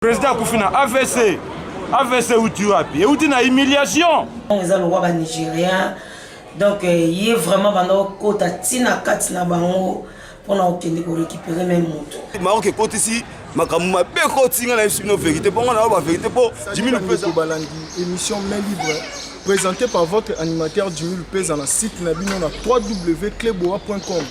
Président akufi na AVC. AVC euti wapi? Euti na humiliation. Eza lokwa ba Nigérien. Donc ye vraiment banda okota ntina kati na bango mpona kokende korécupérer même moto. Maroc ekotisi makambo mabe, ekoti. Nga nayebisi bino vérité, mpo nga na ba vérité, mpo Jimmy Lupeza. Balandi émission Main Libre, présentée par votre animateur Jimmy Lupeza, na site na bino na www.cleboa.com.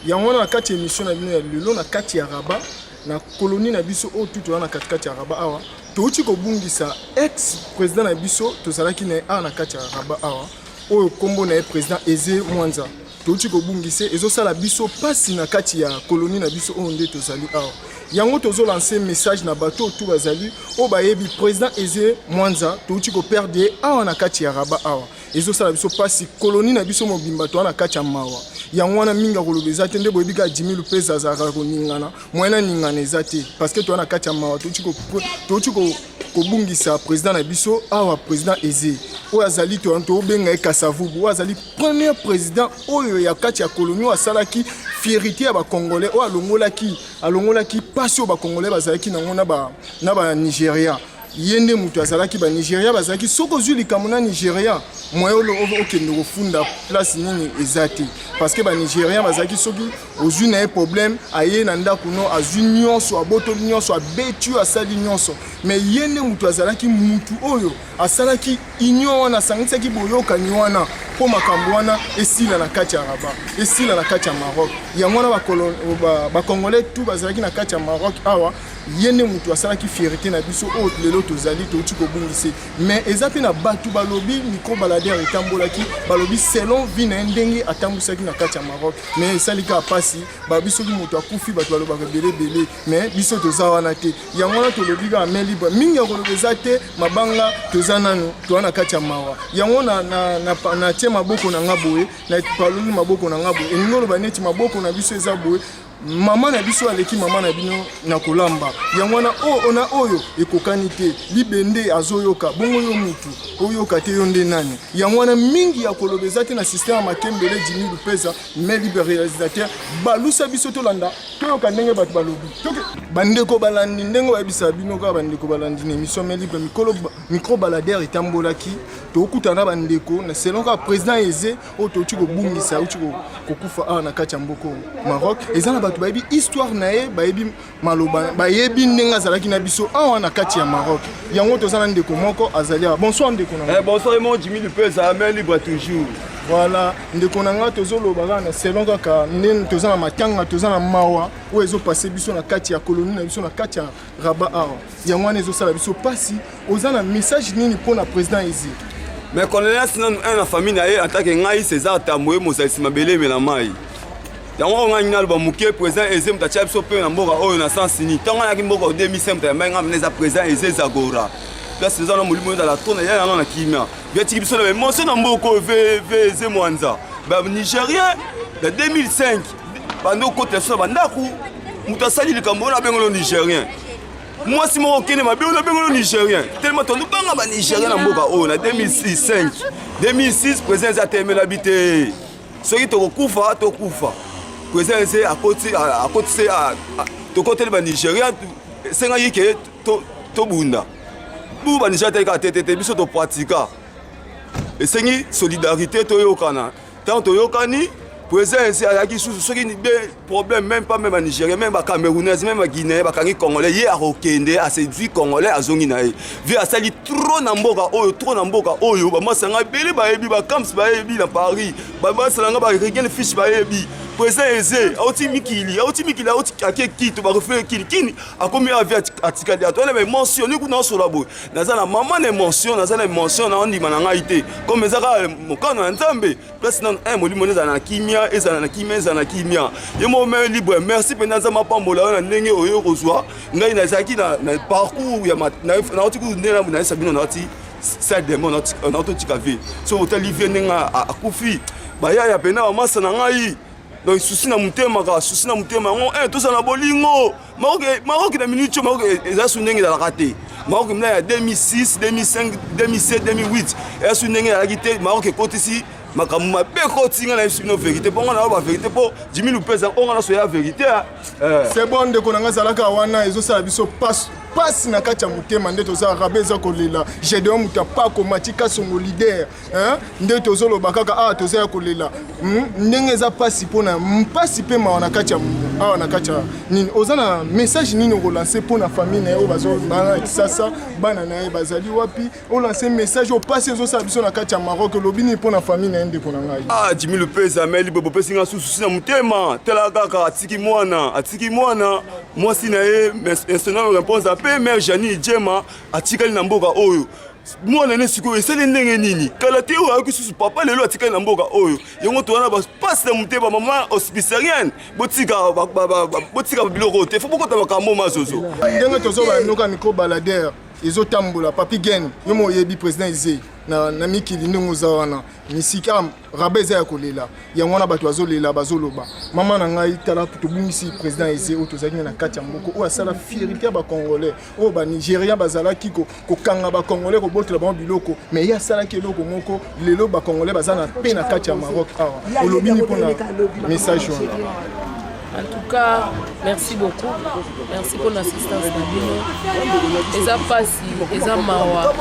Yango wana, na kati ya émission na bino ya lelo, na kati ya Rabat, na colonie na biso oyo tu toza na katikati ya Rabat awa, touti kobungisa ex président na biso tozalaki na ye awa na kati ya Rabat awa, oyo nkombo na ye président Eze Mwanza. Touti kobungisa, ezosala biso mpasi na kati ya colonie na biso oyo nde tozali awa. Yango tozolancer message na bato oyo tu bazali, oyo bayebi président Eze Mwanza. Touti koperdre ye awa na kati ya Rabat awa, ezosala biso mpasi. Colonie na biso mobimba toza na kati ya mawa. Yango wana, mingi ya koloba eza te. Nde boyebi kaka, Jimi Lupeza azalaka koningana, moyen aningana eza te, parce que toza na kati ya mawa. Touti kobungisa président na biso awa, président Eze, oyo azali, tobenga ye Kasavubu, oyo azali premier président oyo ya kati ya colonie, oyo asalaki fierté ya Bacongolais, oyo alongolaki mpasi oyo Bacongolais bazalaki nango na Banigéria. Ye nde moto azalaki. Banigéria bazalaki, soki ozwi likambo na Nigéria, moyen okende kofunda place nini eza te, parce que Banigérien bazalaki, soki ozwi na ye problème, aye na ndako no, azwi nyonso, abotoli nyonso, abeti oyo, asali nyonso. Mais ye nde moto azalaki, mutu oyo asalaki union wana, asangisaki boyokani wana mpo makambo wana esila na kati ya Rabat, esila na kati ya Maroc. Yango wana Bacongolais tu bazalaki na kati ya Maroc awa. Ye nde moto asalaki fierté na biso oyo lelo tozali. Touti kobungisa, mais eza mpe na bato balobi, micro baladeur etambolaki, balobi selon vie na ye, ndenge atambwisaki na kati ya Maroc. Mais esali kaka mpasi. Balobi soki moto akufi, bato balobaka ebele ebele, mais biso toza wana te. Yango wana tolobi kaka main libre, mingi ya koloba eza te. Mabanga toza nanu, toza na kati ya mawa. Yango natie maboko na nga boye, napaloli maboko na nga boye, elingi oloba neti maboko na biso eza boye. Mama na biso aleki mama na bino na kolamba. Yango wana oyo na oyo ekokani te. Libende azoyoka bongo, yo mutu oyoka te, yo nde nani? Yango wana, mingi ya koloba eza te. Na système ya Makembele, Jimi Lupeza, mais libre réalisateur balusa biso, tolanda, toyoka ndenge bato balobi. Bandeko balandi, ndenge bayebisaka bino kaka, bandeko balandi na émission Main Libre, mikolo micro baladeur etambolaki, tokutana na bandeko na selon kaka président Eze oyo touti kobungisa, auti kokufa awa na kati ya mboka Maroc. Eza na bato bayebi histoire na ye, bayebi maloba, bayebi ndenge azalaki na biso awa na kati ya Maroc. Yango toza na ndeko moko azali awa. Bonsoir, ndeko na nga. Bonsoir, mo Jimmy Lupeza, Main Libre toujours. Voilà, ndeko na nga, tozoloba kaka na selon kaka ndenge toza na matanga, toza na mawa oyo ezopasser biso na kati ya colonie na biso, na kati ya Rabat awa. Yango wana ezosala biso mpasi. Oza na message nini mpona président Eze? Mais condoléance nanu un na famille na ye. En tant que ngai César Tamboye, mozalisi mabele emela mai, yango oyo ngai naloba moke. Président Eze moto atia biso mpe na mboka oyo na sens nini? Ntango ayaki mboka 2005, moto ayambai ngai mena eza président Eze Zagora. Place eza na molimo ezala to na ya yango na kimia. Biatiki biso na baémotion na mboka oyo. Ve Eze Mwanza, Banigérien na 2005 bandi okotela biso na bandako. Moto asali likambo oyo, nabengolo Nigérien. Mwasi moko okende mabe oyo, nabengolo Nigérien. Tellement tondobanga Banigérien na mboka oyo. Na 2005, 2006, président eza atemela bi te, soki tokokufa, tokufa. Président eze akotisi, tokoteli Banigérien, esengaki ke tobunda bu Banigérien tali kaka te te te. Biso topratika, esengi solidarité, toyokana. Ntango toyokani, président esi azalaki susu, soki be problème, même pas même Banigérien, même Bacamerounaise, même Baguinéen bakangi Congolais, ye akokende aséduit Congolais, azongi na ye. Vie asali trop na mboka oyo, trop na mboka oyo. Bamasanga ebele bayebi, Bacams bayebi na Paris, bamasala nga baregen fiche bayebi. Président Eze auti mikili, auti mikili, auti ake kito, barefle kini kini, akomi avi, atikali ato wana baémotion ni kuna. Osola boye, naza na mama na émotion, naza na émotion na ondima na ngai te, comme eza kaka mokano ya Nzambe. Place nanu un molimo ezala na kimia, ezala na kimia, ezala na kimia. Ye moko Main Libre, merci mpenza. Nzambe apambola yo na ndenge oyo kozwa ngai. Nazalaki na parcours ya nauti kutu ndenge nayesa bino, nauti salle de mort, nauti otika vie. So otali vie ndenge akufi, bayaya mpena bamasa na ngai. Donc souci na motema, kaka souci na motema. Yango tozala na bolingo. Maroc na minute oyo, Maroc eza su ndenge ezalaka te. Maroc mina ya 2006, 2005, 2007, 2008 eza su ndenge ezalaki te. Maroc ekotisi makambo mabe, ekoti. Nga nayebisi bino vérité, mpo nga na ba vérité, mpo Jimi Lupeza oyo nga naso ya vérité. C'est bon, ndeko na nga, azalaka wana, ezosala biso. Pasi na kati ya motema nde toza rabe eza kolela Gedeon Mutapako Mati Kasongo leader hein? Nde tozoloba kaka awa toza ya kolela Ndenge eza pasi mpona mpasi mpe mawa na kati ya awa na kati ya nini. Oza na message nini okolanse mpona famille na ye oyo bazobana na Kisasa, bana na ye bazali wapi? Olanse message oyo pasi ezosala biso na kati ya Maroc, olobi nini mpona famille na ye, ndeko na ngai? Ah, Jimmy Lupeza meli bobo pesi nga susu na motema. Tala kaka atiki mwana, atiki mwana mwasi na ye national réponse ape mère Janie Jema atikali na mboka oyo. Mwana ne sikoyo esali ndenge nini? Kala te oyo ayoki susu papa lelo atikali na mboka oyo. Yango towana ba passe na motema mama hospitalienne. Botika botika biloko te. Faut bokota makambo mazozo. Ndenge tozoba noka micro baladeur ezotambola Papi Gen, yo mo oyebi président Eze na mikili ndenge oza wana misika raba eza ya kolela, yango wana bato bazolela bazoloba. Mama na ngai, tala tobungisi président Eze oyo tozalaki na kati ya mboka oyo asala fierté ya bacongolais, oyo banigérien bazalaki kokanga bacongolais, kobotola bango biloko, mais ye asalaki eloko moko lelo bacongolais baza na pe na kati ya Maroc awa. Olobi nini mpona message wana? En tout cas, merci beaucoup. Merci pour l'assistance na bino. Eza pasi, eza mawa,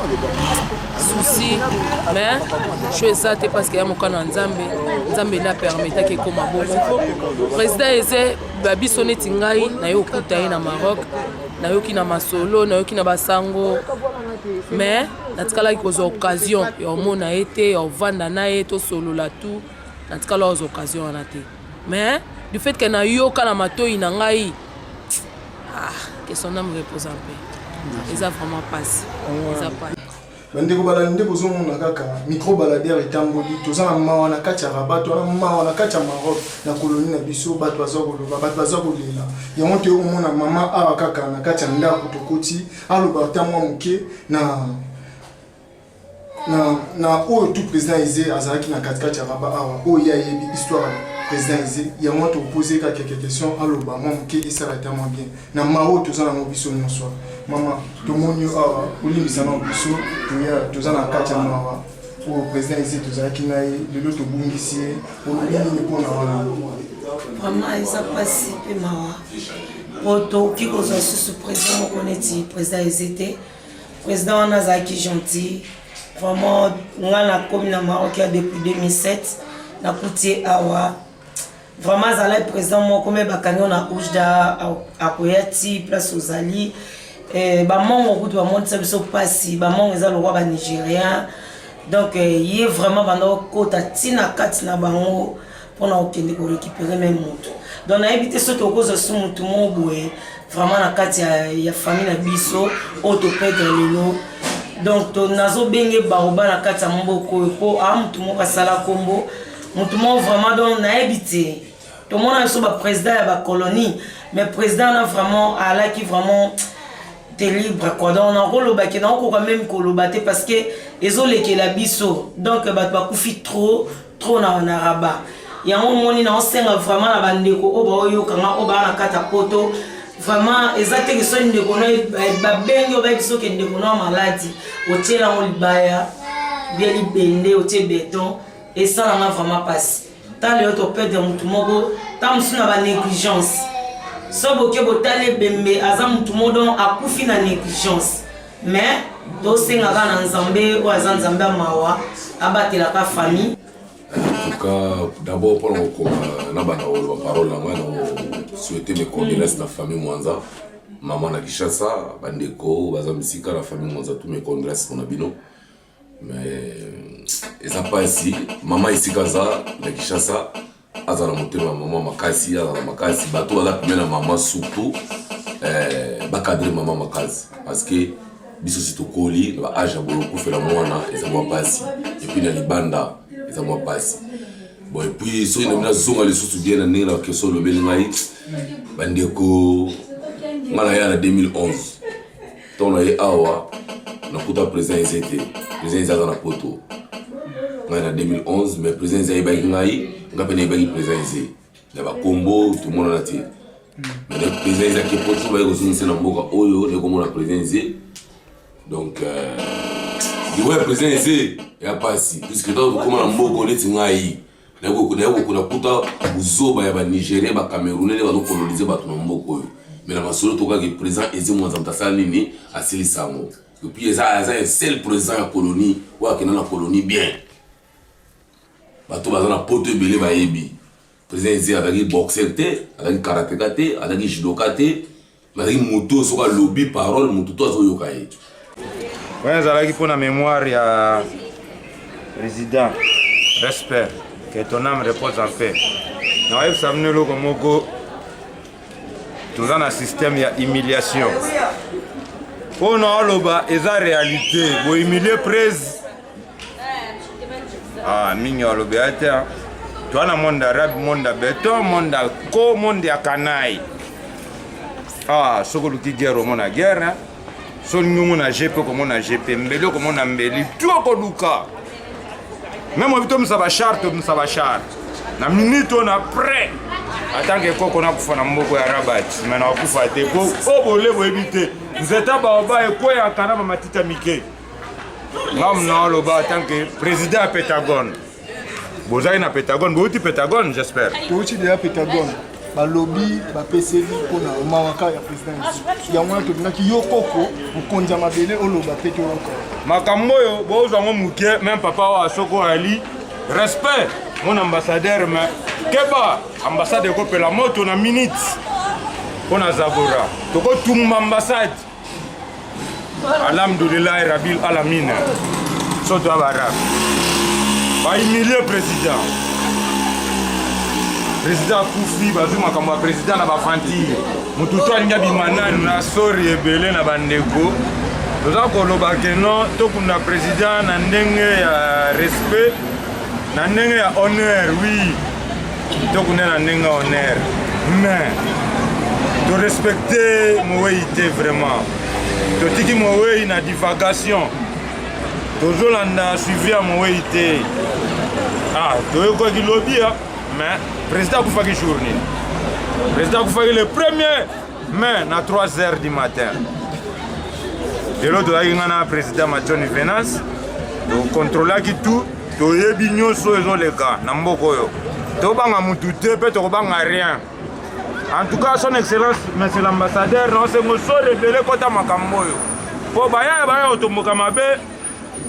souci, mais je eza te parce que ya mokano ya Nzambe, Nzambe nde apermetaki ekoma bongo. Président Eze babiso neti ngai naye okuta ye na Maroc, nayoki na masolo, nayoki na basango, mais natikalaki kozwa occasion ya omona ye te, ya ovanda na ye, tosolola tout, natikala kozwa occasion wana te. Mais du fait que nayoka na matoyi na ngai, ah, que son âme repose en paix. Eza vraiment pasi, eza pasi. Bandeko balandi, nde bozomona kaka micro baladeur etamboli. Toza na mawa na kati ya Rabat, toza na mawa na kati ya Maroc, na colonie na biso. Bato baza koloba, bato baza kolela. Yango toye komona mama awa kaka na kati ya ndako, tokoti aloba ata mwa moke na oyo tout président Eze azalaki na katikati ya Rabat awa, oyo ye ayebi histoire ya président Eze. Yango topose kaka quelques questions, aloba mwa moke, esala ata mwa bien na mawa oyo toza nango biso nyonso. Mama, tomoni yo awa, olimbisa na biso, toya toza na kati ya mawa oyo président Eze tozalaki na ye, lelo tobungisi ye. Olobi nini mpona wana? Vraiment eza mpasi mpe mawa, po tokoki kozwa susu président moko neti président Eze te. Président wana azalaki gentil vraiment. Nga nakomi na Maroc ya depuis 2007, nakuti ye awa. Vraiment azalaki président moko me bakangi yo na Oujda, akoya ti place ozali. Bamongo kutu bamonisa biso mpasi, bamongo eza lokwa banigérien. Donc ye vraiment banda okota ntina kati na bango mpona kokende korécupérer même motu. Donc nayebi te soki okozwa su motu moko boye vraiment na kati ya famille na biso oyo toperdre lelo. Donc nazobenge baoba na kati ya mboka oyo mpo aa motu moko asala kombo motu moko vraiment. Donc nayebi te, tomona biso baprésident ya bacolonie, mais président wana vraiment alaki vraiment te libre quoi. Donc nakolobaki, nakokoka même koloba te parce que ezolekela biso. Donc bato bakufi trop trop na Rabat. Yango omoni, naosenga vraiment na bandeko oyo baoyokanga, oyo baa na kati ya poto, vraiment eza teke soki ndeko no babengi oyo bayebi soki ndeko no ya maladi, otiela yango libaya bia libende, otie beton, esalanga vraiment mpasi. Ta lelo toperdre motu moko, ta mosusu na banégligence. So boke botali ebembe, aza motu moko donc akufi na négligence. Mais tosengaka na Nzambe oyo aza Nzambe ya mawa, abatelaka famille. En tout cas, d'abord mpona kokoma na banda koloba parole na ngai, na souhaiter mes condoléances na famille Mwanza, mama na Kinshasa, bandeko baza misika na famille Mwanza, tous mes condoléances mpona bino. Mais eza mpasi. Mama esika aza na Kinshasa, aza na motema ya mama makasi, aza na makasi. Bato baza pembeni na mama, surtout bacadre mama makasi, parce que biso si tokoli na baage ya boye, okufela mwana eza mwa mpasi, et puis na libanda eza mwa mpasi. Bon, et puis soki na nazonga lisusu bien na ndenge na question olobeli ngai, bandeko, ngai na ya na 2011, ntango na ye awa, nakuta président Eze te. Président Eze aza na poto. Ngai na 2011, mais président Eze ayebaki ngai, ngai mpe nayebaki président Eze na bakombo, tomonana te. Mais président Eze ake poto, baye kozongisa na mboka oyo, naye komona président Eze. Donc liwa ya président Eze ya pasi, puisque ntango tokóma na mboka neti ngai, nakuta buzoba ya banigérien, bacamerounais nde bazokolonize bato na mboka oyo. Mais na masolo tokaki président Eze Mwanza moto asala nini, asilisa yango. Et puis eza aza un seul président ya colonie oyo akenda na colonie bien. Bato baza na poto ebele bayebi président Eze. Azalaki boxer te, azalaki karateka te, azalaki judoka te, mais azalaki moto soki alobi parole, moto to azoyoka ye. Wana ezalaki mpona mémoire ya président. Respect, que ton âme repose en paix. Nakoyebisa bino eloko moko: toza na système ya humiliation. Mpo na oloba eza réalité, bohumilie prese. Ah, mingi alobi ya te. Toza na monde arabe, monde ya béton, monde ya ko, monde ya kanai. Ah, soki oluki guerre, omona guerre. So olingi omona gp, okomona gp. Mbeli, okomona mbeli. Tu okoluka même oyebi tomisa bachar, tomisa bachar na minute oyo na prêt. Atanke koko nakufa na mboka ya Rabat, me nakokufa te, po oyo bole boyebi te. Nzeta baoba ekweyaka na bamatita mike. Ngam na oloba en tant que président ya Pentagone. Bozali na Pentagone, bouti Pentagone, j'espère. Touti deya Pentagone. Balobi bapeseli mpona omawaka ya président. Yango wana tolingaki yo koko mokonzi ya mabele oloba mpe toyoka. Makambo oyo bozwa yango moke. Même papa oyo asoko ali respect, mon ambassadeur, mais keba, ambassade ekopela moto na minute. Mpo na Zagora tokotumba ambassade. Alhamdulillahi rabil alamina. So toya baarabe bahumilie président. Président akufi, bazwi makambo ya président na bafantire. Motu to alingi abima nanu na sori ebele na bandeko. Toza koloba ke non, tokunda président na ndenge ya respect, na ndenge ya honneur. Oui, tokunda na ndenge ya honneur, mais torespecte mowei te. Vraiment, totiki mowei na divagation, tozolanda suivi ya mowei te. Ah, toyokaki lobi, mais président akufaki jour nini? Président akufaki le premier mai na 3 heures du matin. Lelo tozalaki nga na président Mationi Venance, tokontrolaki tout, toyebi nyonso ezoleka na mboka oyo. Tobanga mutu te mpe tokobanga rien. En tout cas, son excellence monsieur l'ambassadeur, naosengo sori ebele, kota makambo oyo, mpo baya baya kotomboka mabe.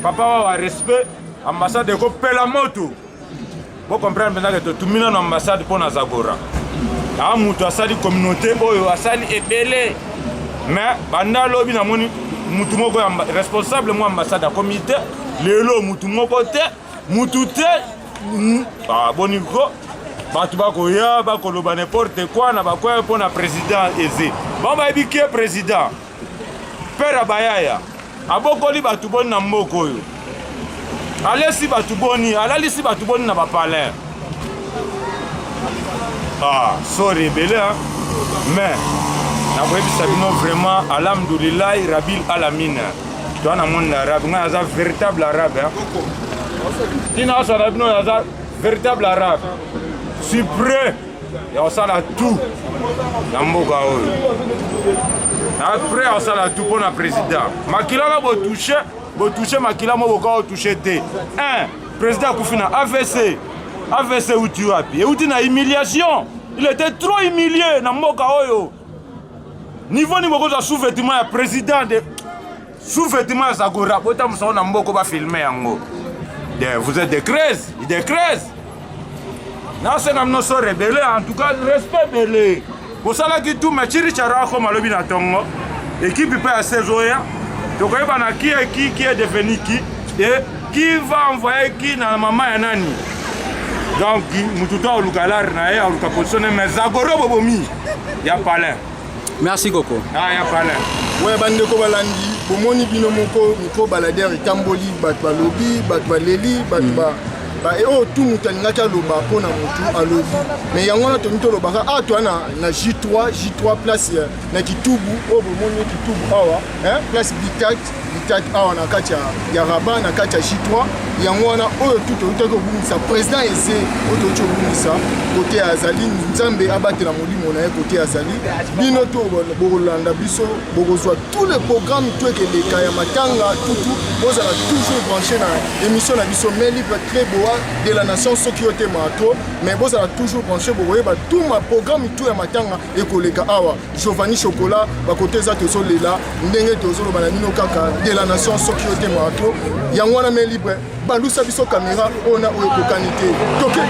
Papa wawa, respect, ambassade ekopela moto. Bocomprendre mpenza ke totumi nano ambassade mpo na Zagora. Aa, moto asali communauté oyo, asali ebele, mais banda alobi namoni mutu moko responsable mo ambassade akomi te lelo, mutu moko te, mutu te. Ah, boni ko bato bakoya bakoloba n'importe quoi na bakoya mpo na président Eze. Bango bayebi ke président père ya bayaya abokoli bato boni na mboka oyo, alesi bato boni, alalisi bato boni na bapalin. Ah, sorry ebele, mais nakoyebisa bino vraiment, alhamdulillahi rabil alamin. Toa na monde arabe, ngai naza véritable arabe. Ntina asala bino, naza véritable arabe, suis prêt ya kosala tout na mboka oyo, na prêt ya kosala tout mpo na président. Makila na botouche, botouche makila mo boka otouche te. Un président akufi na AVC. AVC euti wapi? Euti na humiliation. Il était trop humilié na mboka oyo. Niveau nini bokozwa sous-vêtement ya président de sous-vêtement ya Zagora, botambusa ngo na mboka, bafilme yango? Vous êtes des creuses, des creuses. Nasenga bino so rebele. En tout cas, respect ebele, bosalaki tout. Mais chirichara akoma alobi na ntongo, équipe mpe ya 16 oya, tokoyeba na qui est qui, qui est devenu qui et qui va envoyer qui na mama ya nani. Donc mutu to aluka lare na ye, aluka position, mais Zagoro bobomi ya palin. Merci koko. Ah, ya palin. Ouais, bandeko balandi, bomoni bino moko, micro baladeur etamboli, bato balobi, bato baleli, bato ba oyo tu moto alingaki aloba mpo na motu alobi. Mais yango wana tolingi tolobaka awa, toa na J3, J3 place na Kitubu oyo bomoni Kitubu awa, place Bitat. habitat awa na kati ya Rabat, na kati ya J3. Yango wana oyo tu toutaki kobungisa président Eze, oyo touti kobungisa kote azali. Nzambe abatela molimo na ye kote azali. Bino to bokolanda biso, bokozwa tous les programmes to ekeleka ya matanga tutu. Bozala toujours branché na émission na biso Main Libre, Clé Boa de la Nation. Soki yo te mato, mais bozala toujours branché, bokoyeba tout ma programme tout ya matanga ekoleka awa. Giovanni Chocolat bakote eza, tozolela ndenge tozoloba na bino kaka de la Nation. Soki yo te mato, yango wana Main Libre balusa biso caméra oyo na oyo ekokani te toke.